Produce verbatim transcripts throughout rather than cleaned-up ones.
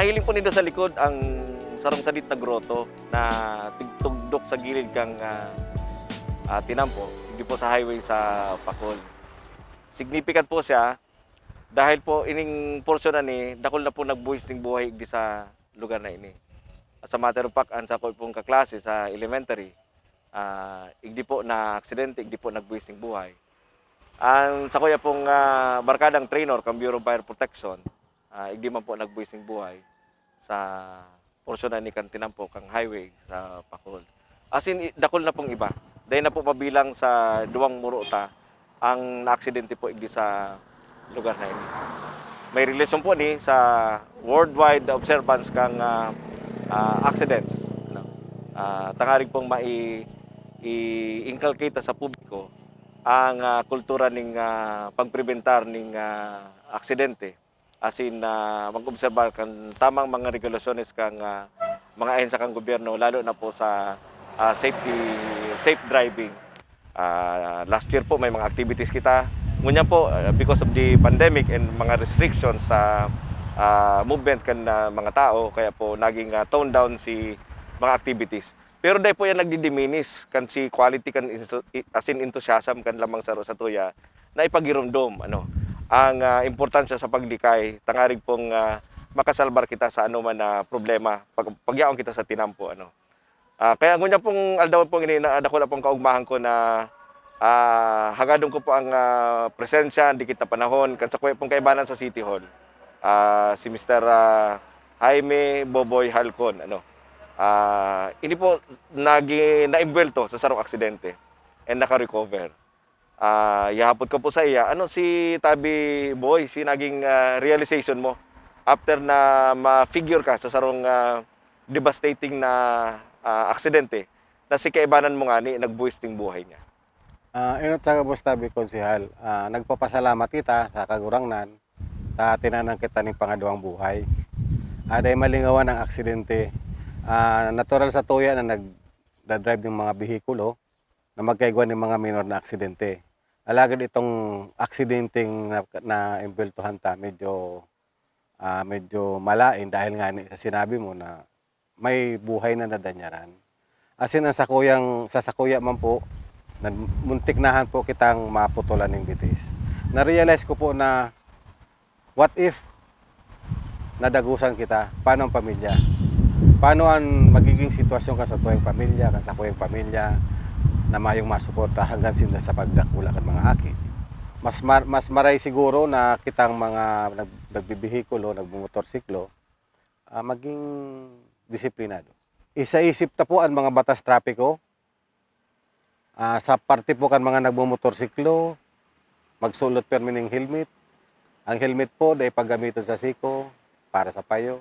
Mahiling po nindo sa likod ang sarong sadit na groto na tig-, tugdok sa gilid kan, ah, ah, tinampo, digdi po sa highway sa Pacol. Significant po siya dahil po ining porsyon na ni dakul na po nagbuhis ning buhay digdi sa lugar na ini. As a matter of fact, ang sako pong kaklase sa elementary, ah, igdi po na aksidente, igdi po nagbuhis ning buhay. Ang sakuya pong, ah, barkadang trainor kan Bureau of Fire Protection, ah, igdi man po nagbuhis ning buhay sa porsyon na ni kan tinampo kan highway sa Pacol. As in, i-, dakul na pong iba. Dai na po mabilang sa duwang muro ta ang naaksidente po igdi sa lugar na ini. May relasyon po ni sa worldwide observance kan, ah, ah, accidents, no? Ah, tangarig pong mai-, i-inculcate sa publiko ang, ah, kultura ning, ah, pagprebentar ning, ah, aksidente. As in, ah, mag-obserbar kan tamang mga regulasyones kan, ah, mga ahensya kan gobyerno, lalo na po sa, ah, safety, safe driving. Ah, last year po, may mga activities kita. Ngunyan po, ah, because of the pandemic and mga restrictions sa, ah, movement kan, ah, mga tao, kaya po naging, ah, tone down si mga activities. Pero dai po yan nagdi-diminish kan si quality kan instu-, i-, as in enthusiasm kan lamang saro sa tuya na ipagiromdom, ano, ang, ah, importansya sa paglikay, tangarig pong, ah, makasalbar kita sa anoman na problema pag, pagyaon kita sa tinampo, ano. Ah, kaya ngunyan pong aldaw pong ini na dakula pong kaugmahan ko na, ah, hagadon ko po ang, ah, presensya, dikit na panahon, kan sakuya pong kaibanan sa City Hall. Ah, si Mister, ah, Jaime Boboy Halcon, ano. Ah, ini po, nagi-, naembwelto sa sarong aksidente and naka-recover. Ah, ihahapot ko po sa iya, ano si Tabi Boy, si naging, ah, realization mo after na ma-figure ka sa sarong, ah, devastating na, ah, aksidente na si kaibanan mo ngani nagbuhis ning buhay niya? Ah, enot sa gabos, Tabi Konsehal, ah, nagpapasalamat kita sa Kagurangnan ta tinanan kita nin pangaduang buhay. Ah, dai malingawan ang aksidente. Ah, natural sa tuya na nagda-drive ning mga behikulo na magkaigwa nin mga minor na aksidente. Alagad itong aksidenteng na, naembweltuhan ta, medyo, ah, medyo malain dahil ngani sa sinabi mo na may buhay na nadanyaran. As in, ang sakuyang, sa sakuya man po, nag-, muntik na han po kitang maputolan ning bitis. Na-realize ko po na, what if nadagusan kita? Paano ang pamilya? Paano ang magiging sitwasyon kan satuyang pamilya, kan sakuyang pamilya, na mayong masuporta hanggang sinda sa pagdakula kan mga aki? Mas mar-, mas maray siguro na kitang mga nag-, nagbibihikulo, nagmomotorsiklo, ah, maging disiplinado. Isaisip ta po an mga batas trapiko. Ah, sa parte po kan mga nagmomotorsiklo, magsulot pirmi ning helmet. Ang helmet po, dai paggamiton sa siko, para sa payo.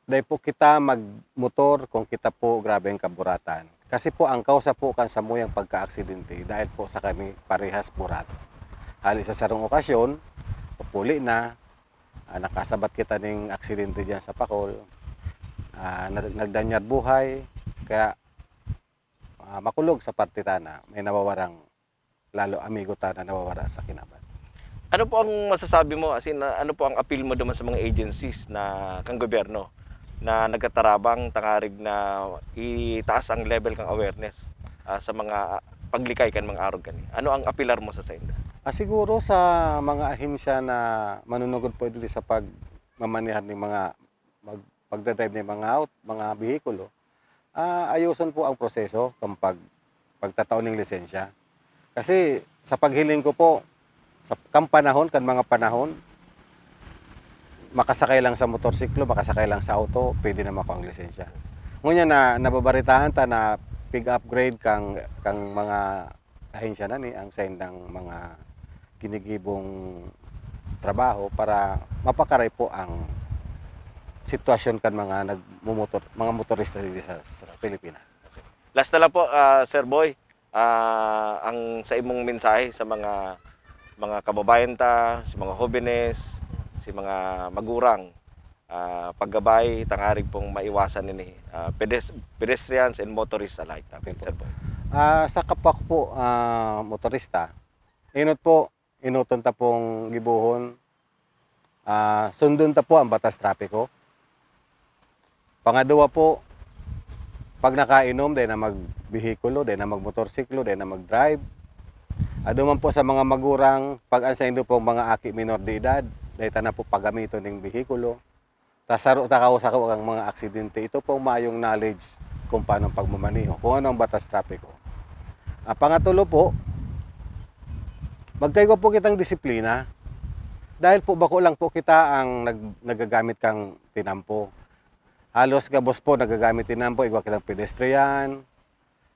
Dai po kita magmotor kung kita po grabe ang kaburatan. Kasi po, ang kausa po kan samuyang pagkaaksidente, dahil po sa kami parehas burat. Hali sa sarong okasyon, papuli na, ah, nakasabat kita ning aksidente diyan sa Pacol. Ah, nag-, nagdanyar buhay, kaya, ah, makulog sa parte ta na may nawawarang lalo amigo ta na nawawara sa kinaban. Ano po ang masasabi mo, as in, ah, ano po ang appeal mo duman sa mga agencies na kan gobyerno na nagtatarabang tangarig na itaas ang level kan awareness, ah, sa mga, ah, paglikay kan mga arog kani? Ano ang apelar mo sa sainda? Ah, siguro sa mga ahensya na manunugod po diri sa pagmamaneha ning mga mag-, pagdadrive ning mga aut-, mga behikulo, ah, ayoson po ang proseso kan pag-, pagtatao ning lisensya. Kasi sa paghiling ko po, sa, kan panahon, kan mga panahon, makasakay lang sa motorsiklo, makasakay lang sa auto, pwede na makuha ang lisensya. Ngunyan na nababaritahan ta na pig-upgrade kang, kang mga ahensya na ni ang saindang mga ginigibong trabaho para mapakaray po ang sitwasyon kan mga nagmomotor, mga motorista dito sa, sa Pilipinas. Last na lang po, ah, Sir Boy, ah, ang sa imong mensahe sa mga, mga kababayan ta, sa mga hobenes, sa mga magurang, ah, paggabay, tangarig pong maiwasan ini, ah, pedes-, pedestrians and motorists alike, Tabi, Sir Boy. Ah, sa kapwa ko po, ah, motorista, enot po, enoton ta pong gibohon, ah, sundon ta po ang batas trapiko. Pangaduwa po, pag nakainom, dai na magbehikulo, dai na magmotorsiklo, dai na mag-drive. Ado man po sa mga magurang, pag ang saindo pong mga aki minor de edad, dai ta na po pagamiton ning behikulo. Ta saro ta kausakog ang mga aksidente. Ito pong mayong knowledge kung paano ang pagmamaneho, kung ano ang batas trapiko. Ah, pangatulo po, magkaigwa po kitang disiplina. Dahil po bako lang po kita ang nag-, nagagamit kang tinampo. Halos gabos po nagagamit tinampo, igwa kitang pedestrian.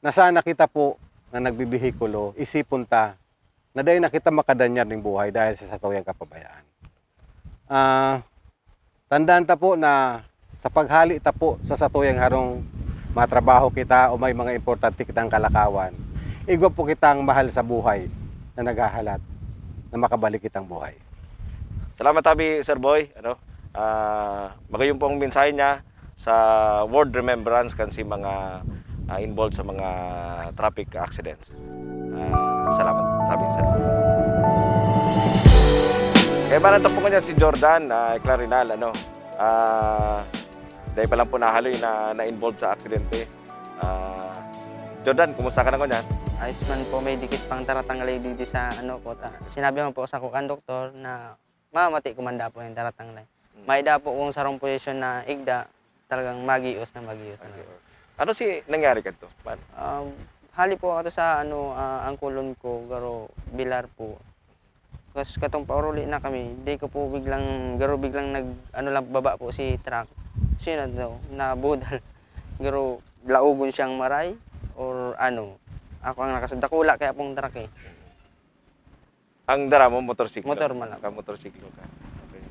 Na sana kita po na nagbibihikulo, isipon ta na dai na kita makadanyar ning buhay dahil sa satuyang kapabayaan. Ah, tandaan ta po na sa paghali ta po sa satuyang harong, matrabaho kita o may mga importante kitang kalakawan, igwa po kitang mahal sa buhay na naghahalat na makabalik kitang buhay. Salamat tabi, Sir Boy. Ano, ah, magayon po ang mensahe niya sa World Remembrance kan si mga, ah, involved sa mga traffic accidents. Ah, salamat tabi, Sir Boy. Kaya man ang tapungan niya si Jordan, ah, Clarinal, ano, ah, dahil pa lang po nahaloy na na-involve sa aksidente. Ah, Jordan, kumusta ka na ngunyan? Ayos man po, may dikit pang taratang lady di sa ano po. Ta, sinabi man po sa kukan doktor na mamati ko man daw po yung taratang lay. Mm. May da po kung sarong posisyon na igda, talagang magios na magios na. Ano si nangyari kadto? Paano? Um, hali po ako sa ano, ah, angkulon ko, garo bilar po. Tapos katong pauruli na kami, di ko po biglang, garo biglang nag, ano lang, baba po si truck. Sino daw, nabudal. Garo, laogon siyang maray, or ano, ako ang nakasud. Dakula kaya pong truck eh. Ang dara mo, motorsiklo? Motor man lang. Nakamotorsiklo ka. Okay.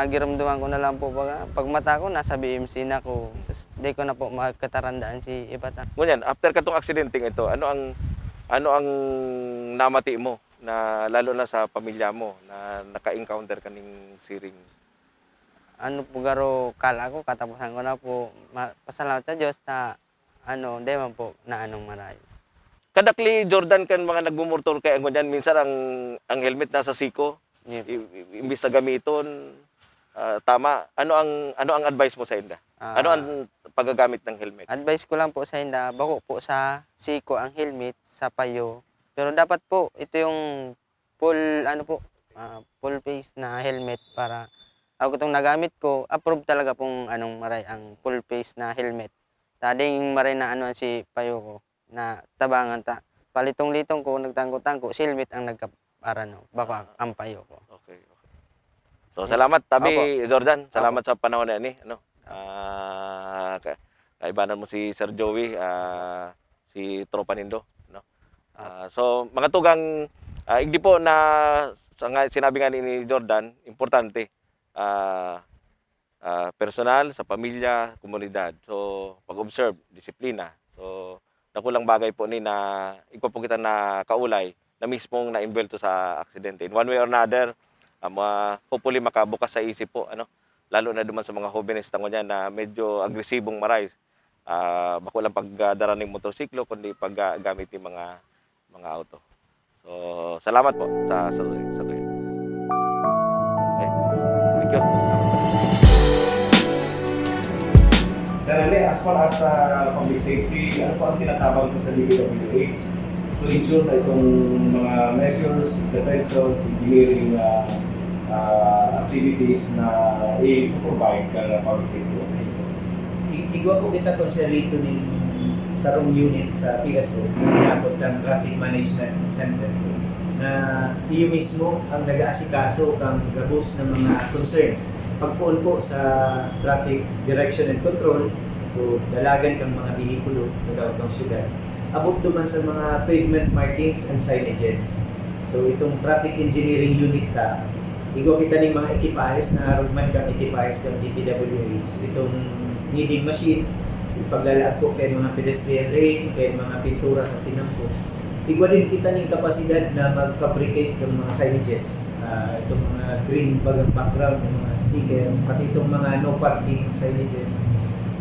Nagiramdaman ko na lang po pag, pag mata ko, nasa B M C na ko. Tapos di ko na po magkatarandaan si Ibata. Ngunyan, after katong aksidenteng ito, ano ang ano ang namati mo na lalo na sa pamilya mo na naka-encounter kaning siring? Ano po garo, kala ko katapusan ko na po. Ma, pasalamat sa Diyos na ano, di man po na anong marayo. Kadakli, Jordan, kan mga nagmumurtor kay ang ngunyan, minsan ang ang helmet nasa siko. Yun. I- i- imbis na gamiton, ah, tama, ano ang ano ang advice mo sa inda? Ah, Ano ang paggagamit ng helmet? Advice ko lang po sa inda, bako po sa siko ang helmet, sa payo. Pero dapat po, ito yung full, ano po, ah, full face na helmet para ako itong nagamit ko, approve talaga pong anong maray ang full face na helmet. Tading maray na ano si payo ko, na tabangan ta. Palitong-litong ko, nagtangko-tangko, si helmet ang nagkaparano, bako ang payo ko. Okay, okay. So, salamat tabi, Jordan. Salamat sa panahon na ini, ano. Ah, ka- kaibanan mo si Sir Joey, ah, si tropa nindo, no. Ah, so, mga tugang, ah, igdi po na sa nga, sinabi nga ni, ni Jordan, importante, ah, ah, personal, sa pamilya, komunidad. So, pag-observe, disiplina. So, dakulang bagay po ni na igwa po kita na kaulay na mismong na-involve to sa aksidente. In one way or another, ah, ma- hopefully makabukas sa isip po, ano, lalo na duman sa mga hobenes tango niya na medyo agresibong maray. Ah, bako lang pagdara ning motorsiklo, kundi paggamit ning mga mga auto. So, salamat po sa sa sa tuyo. Okay. Thank you. Sir Rene, as far as uh, public safety, ano po ang tinatabang ko sa D P W H to ensure na itong mga measures, interventions, engineering uh, uh, activities na i-provide ka ng public safety officer? I- Igwa po kita konserito ning sarong unit sa P S O, na ang Traffic Management Center, na iyo mismo ang nag-aasikaso kang gabos na mga concerns. Pagpoon po sa traffic direction and control, so dalagan kang mga bihikulo sa daotang syudad. Abot duman sa mga pavement markings and signages. So itong traffic engineering unit ta, igwa kita ning mga ekipahes na arog man kang ekipahes kang D P W H. So itong kneading machine, sa paglalaag po kay mga pedestrian lane, kay mga pintura sa tinampo. Igwa din kita ning kapasidad na mag-fabricate ng mga signages. Ah, itong mga green bagang background, yung mga sticker, pati itong mga no parking signages.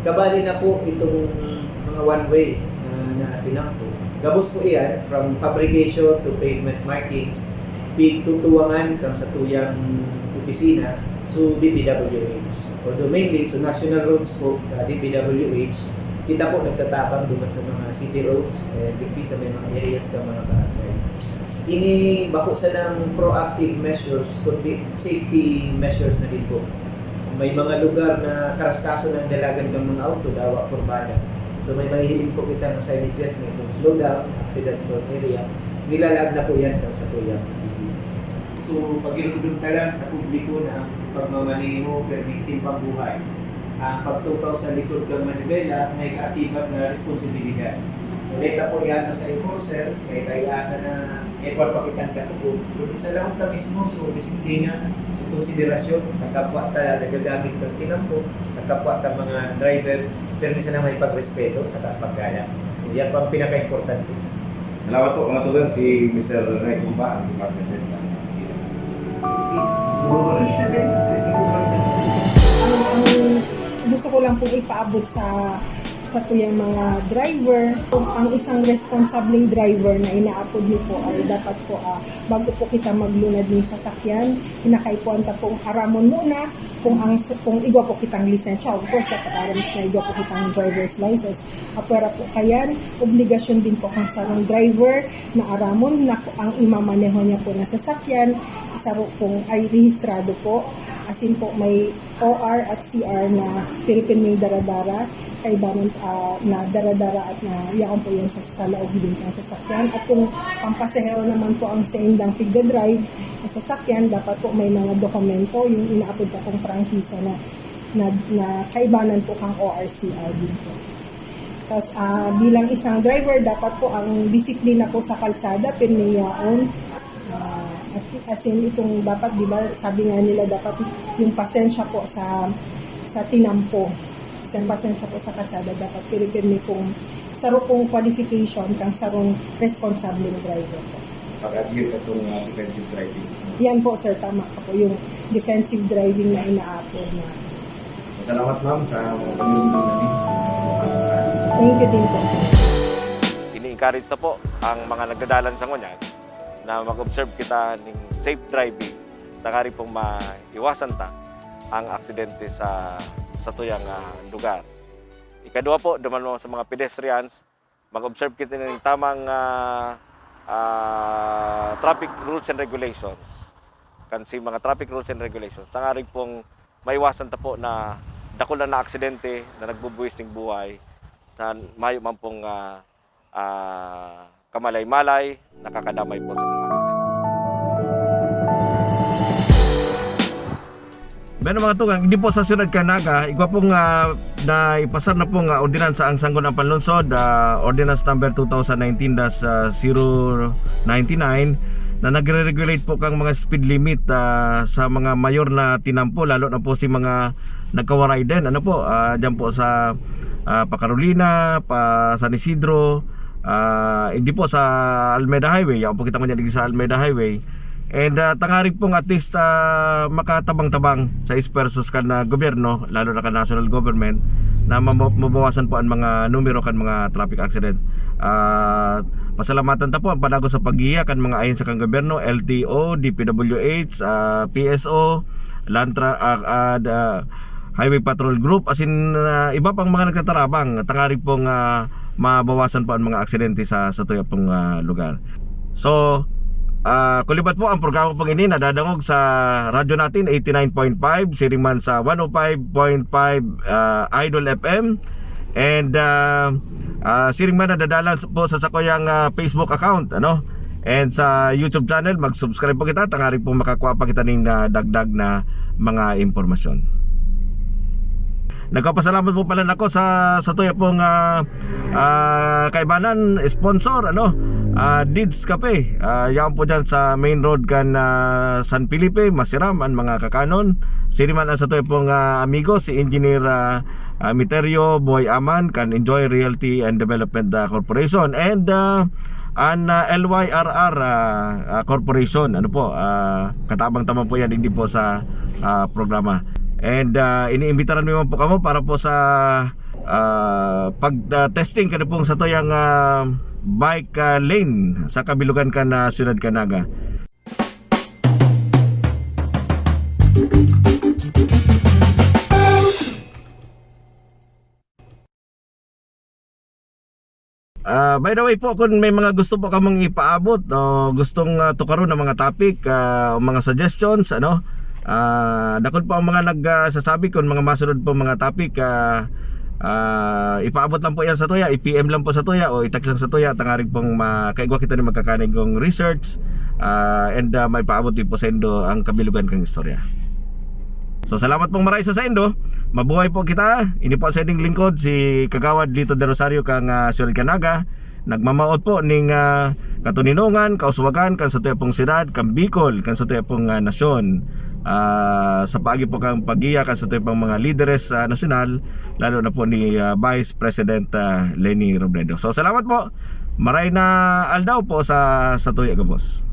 Kabali na po itong mga one-way na, na tinampo. Gabos po iyan, from fabrication to pavement markings, pigtutuwangan kang sa tuyang opisina, So, D P W H. Although mainly, so national roads po sa D P W H, kita po nagtatabang doon sa mga city roads, eh, digdi sa may mga areas sa mga barangay. Ini bako sa ng proactive measures, kundi safety measures na din po. May mga lugar na karaskaso ng dalagan ng mga auto, dawa kurbada. So may mahihiling po kita ng signages na itong slow down, accident prone area. Nilalag na po yan kang sa tuyang busy. So, pagirumdum ta lang sa publiko na ang pagmamaneho, permi, timbang buhay. Ang pagtukaw sa likod ng manibela may kaakibat na responsibilidad. So, deta po iasa sa enforcers, may kaiasa na may pagpakitang katukod. Kung sa lahat ta mismo, so, disiplina, so, konsiderasyon sa kapwa ta nagagamit ng tinampo, sa kapwa ta mga driver, pero sana may pagrespeto sa paggalang. So, yan po ang pinaka-importante. Salamat po, mga tugang, si Mister Rey Gumba, ang Department Head ng Pilipinas. Ang, ang gusto ko lang pong ipaabot sa sa tuyang mga driver, ang isang responsableng driver na inaapod niyo po ay dapat po, ah, bago po kita maglunad ng sasakyan, kinakaipuhan ta pong aramon muna kung ang kung igwa po kitang lisensya. Of course, dapat aram na igwa po kitang driver's license. Apwera po kayan, obligasyon din po kang sarong driver na aramon na ang imamaneho niya po na sasakyan, saro pong ay rehistrado po. Asin po may O R at C R na piripirming daradara, kaibanan, ah, na daradara at na yaon po yan sa, sa laog din ng sasakyan. At kung pampasahero naman po ang saindang pigdadrive na sasakyan, dapat po may mga dokumento, yung inaapod na pong prangkisa na, na, na kaibanan po kang O R C R din po. Tapos, ah, bilang isang driver, dapat po ang disiplina po sa kalsada, pirmi yaon. Ah, at, as in, itong dapat, di ba, sabi nga nila, dapat yung pasensya po sa sa tinampo. Sa pasensya po sa kalsada, dapat pirmi-pirmi pong saro pong qualification kang sarong responsableng driver po. Pag-adhere ka itong, ah, defensive driving. Yan po, sir, tama ka po. Yung defensive driving na inaapod na. Salamat, ma'am, sa mga pagmimigay namin. Thank you din po. Ini-encourage na po ang mga nagdadalan sa ngunyan na mag-observe kita ning safe driving, tanganing pong maiwasan ta ang aksidente sa, sa tuyang, ah, lugar. Ikadua po, duman mo sa mga pedestrians, mag-observe kita ng tamang, ah, ah, traffic rules and regulations. Kan si mga traffic rules and regulations, tanganing pong maiwasan ta po na dakula na aksidente na nagbubuwis ning buhay, na mayo man pong, ah, ah, kamalay-malay, nakakadamay po sa mga aksidente. Bueno, mga tugang, hindi po sa siyudad kan Naga, igwa pong, ah, na ipasar na pong, ah, ordinansa ang Sangguniang Panlungsod, ah, Ordinance Number two thousand nineteen dash zero ninety-nine na nagre-regulate po kang mga speed limit, ah, sa mga mayor na tinampo, lalo na po si mga nagkawaray din. Ano po, ah, dyan po sa, ah, pa Carolina, pa San Isidro, ah, hindi po sa Almeda Highway. Yan po kita ngunyan sa Almeda Highway. And, ah, tanganing pong at least, ah, makatabang-tabang sa esfuerzos kan, ah, gobyerno, lalo na kan national government, na mamo-, mabawasan po ang mga numero kan mga traffic accident. Ah, pasalamatan ta po ang panago sa paggiya kan mga ahensya kan gobyerno, L T O, D P W H, ah, P S O, Land Tra-, ah, ah, da-, Highway Patrol Group, as in, ah, iba pang mga nagtatarabang, tanganing pong, ah, mabawasan po ang mga aksidente sa, sa tuya pong, ah, lugar. So, ah, kulibat po ang programa pong ini nadadangog sa Radyo Natin eighty-nine point five, siring man sa one oh five point five, ah, Idol F M, and, ah, ah, siring man nadadalan po sa sakuyang, ah, Facebook account, ano? And sa YouTube channel, mag-subscribe po kita, tanganing pong makakua pa kita ning, ah, dagdag na mga impormasyon. Nagpapasalamat po pala ako sa, sa tuya pong, ah, ah, kaibanan, sponsor, ano, ah, Deeds Cafe. Ah, yan po dyan sa main road kan, ah, San Felipe, Masiram, ang mga kakanon. Siring man ang sa tuya pong, ah, amigo, si Engineer, ah, ah, Miterio Boy Aman, kan Enjoy Realty and Development, ah, Corporation. And, ah, an, ah, L Y R R, ah, ah, Corporation. Ano po, ah, katabang-tabang po yan, hindi po sa, ah, programa. And, ah, iniimbitaran mo naman po kamo para po sa, ah, pag, ah, testing kan pong satuyang, ah, bike, ah, lane sa kabilugan kan, ah, siyudad kan Naga. Ah, by the way po, kung may mga gusto po kamong ipaabot o gustong, ah, tukaron na mga topic, ah, o mga suggestions, ano, ah, dakul po ang mga nag, ah, sasabi kung mga masunod po mga topic, ah, ah, ipaabot lang po yan sa tuya, i-P M lang po sa tuya o i-text lang sa tuya, tangarig pong makaigwa kita ni magkakanig kong research, ah, and, ah, maipaabot din po sa indo ang kabilugan kang istorya. So, salamat pong maray sa saindo. Mabuhay po kita. Ini po ang saindo lingkod, si Kagawad Lito de Rosario kang, ah, Siyudad kan Naga. Nagmamawot po ning, ah, katoninongan, kauswagan kan satuya pong siyudad, kan Bicol, kan satuya pong, ah, nasyon. Ah, sa paagi po kang pagiya kan satuya pong mga lideres, ah, nasyonal, lalo na po ni, ah, Vice President, ah, Leni Robredo. So, salamat po. Maray na aldaw po sa, sa tuya gabos.